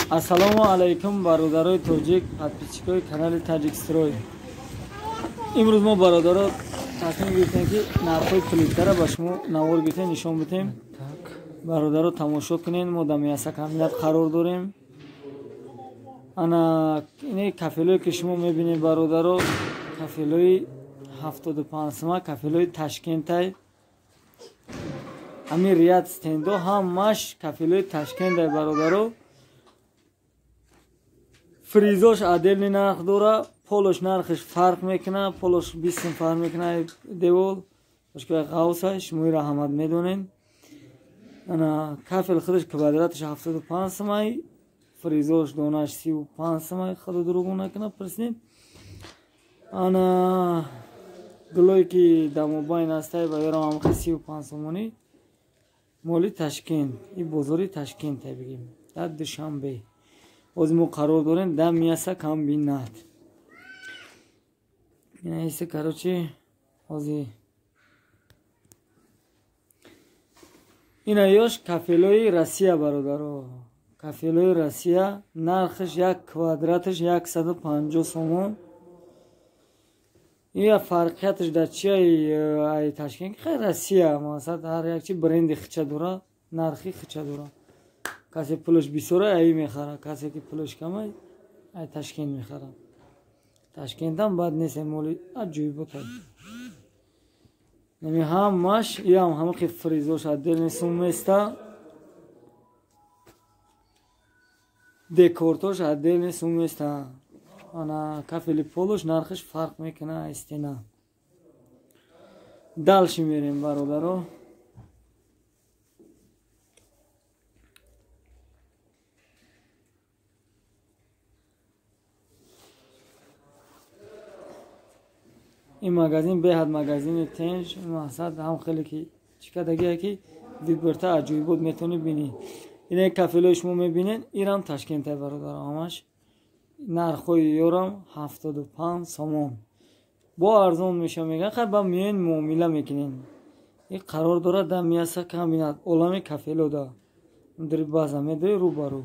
Ассалому алайкум бародарои тоҷик, подписчикои канали Таҷикстрой. Имрӯз мо бародаро тасмим гирифтем, ки нархҳои плиткара ба шумо навор гирифтем, нишон бидем. Бародаро тамошо кунед, мо дар мясокомбинат қарор дорем. Ана ине кафелое ки шумо мебинед бародаро, кафелои 75 сима, кафелои Ташкентай. Ҳамин ряд стендо ҳамаш кафелои Ташкентай бародаро. Фризош отдельный нарх дора, полош нархش фарқ мекуна, полош 20 сум фарқ мекуна девол, бошки ғавса, шумо ира ҳамат медонен. Ана кафел худаш квадраташ 75 сумай, фризош донаш 35 сумай, худу дурӯғ накуна пурсидем. Ана гулое ки дар мобайн ҳастай ба ёрам ҳамхи 35 сомонӣ. Моли Ташкент, и бозори Ташкент бигем, дар Душанбе. Ҳозир мо қарор дорем дар мясокомбинат. Инаисе короче ҳозир ина ёш кафелои Россия бародаро. Кафелои Россия нархаш як квадраташ 150 сомон. Ия фарқияташ дар чия ай Ташкент? Хай Россия масалан ҳар як чи бренди хича дора, нархи хича дора. Касе пулаш бисёра ай мехара, касе ки пулаш камай ай Ташкент мехара. Ташкентам бад нест, моли аҷоиботай. Нами ҳамаш иам ҳамақи фризош отдельный сум места, декортош отдельный сум места. Ана кафели полош нархаш фарқ мекуна ай стена. Дальше мерем бародаро. Ин магазин беҳад магазини тенж, мақсад ҳам хеле ки чӣ кардагие ки вибрта аҷоибот метавонӣ бинӣ. Ина кафелои шумо мебинед, ирам Ташкентай бародарам, ҳамаш нархҳои ёрам 75 сомон. Бо арзон меша мегӯянд, хай ба миён муомила мекунем. Ин қарор дорад дар мясокомбинат, олами кафелода. Дри база медои рӯ ба рӯ.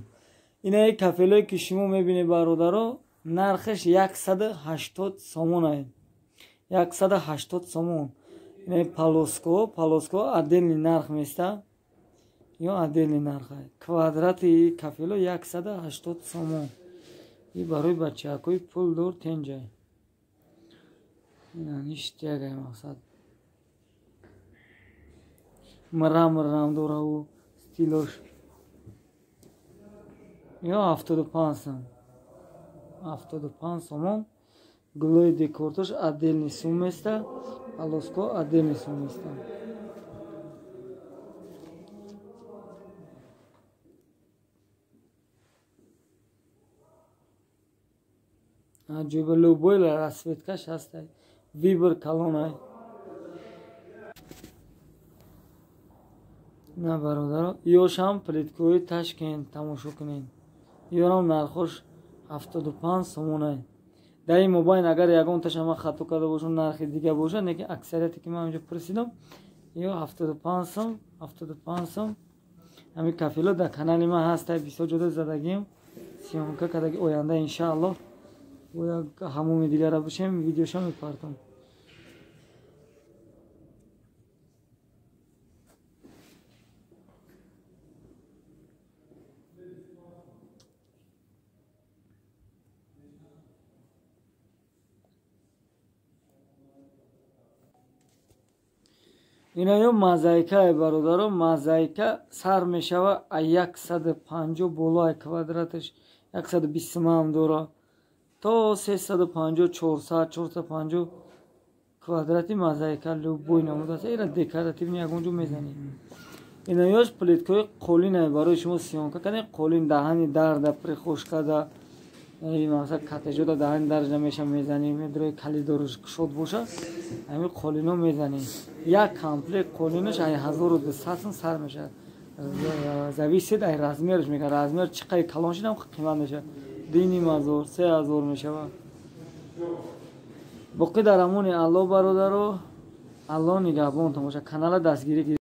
Ина кафелое ки шумо мебинед бародаро, нархаш 180 сомон ай. 180 сомон. Ина полоско, полоско отдельный нарх места. Ё отдельный нарх. Квадрати кафело 180 сомон. И барои бачаҳои пулдор тенҷай. Ина ништягай мақсад. Мрамор дора у стилош. Ё 75 сом. 75 сомон. Гулои декортош отдельный сум места, полоско отдельный сум места. Аҷоиба любой расцветкаш ҳастай. Вибр калонай. На бародаро, ёшам плиткои Ташкент тамошо кунед. Ёрам нархош 75 сомонай. Дар ин мобайн агар ягонташа ман хато карда бошам, нархи дига бошад, лекин аксарияте ки ман инҷо пурсидам, ё 75 сом, 75 сом. Ҳамин кафело дар канали ман ҳастай, бисёр ҷода задагим, съёмка кардаги. Оянда иншааллоҳ бо як ҳамоми дигара бошем, видеоша мепартам. Ина ё мозаикае бародаро, мозаика сар мешава а 150 боло ай квадраташ, 120 сумам дора то 350, 400, 450 квадрати мозаика любой намуд аст. Ира декоративни ягон ҷо мезанӣ. Ина ёш плиткаи қолинае барои шумо съёмка кардем, қолин даҳани дарда прихошкада, мақсад катежода даҳани дарж намеша мезанӣ, медрои калидорш кушод боша, ҳамин қолино мезанӣ. Як комплект қолинош ай 1200 сум сар мешавад. Зависит ай размерш мекунад. Размер чӣ қадр калон шудам қимат мешавад. 2500, 3000 мешавад. Боқӣ дар амони Аллоҳ бародаро, Аллоҳ нигаҳбонтон бошад. Канала дастгирӣ.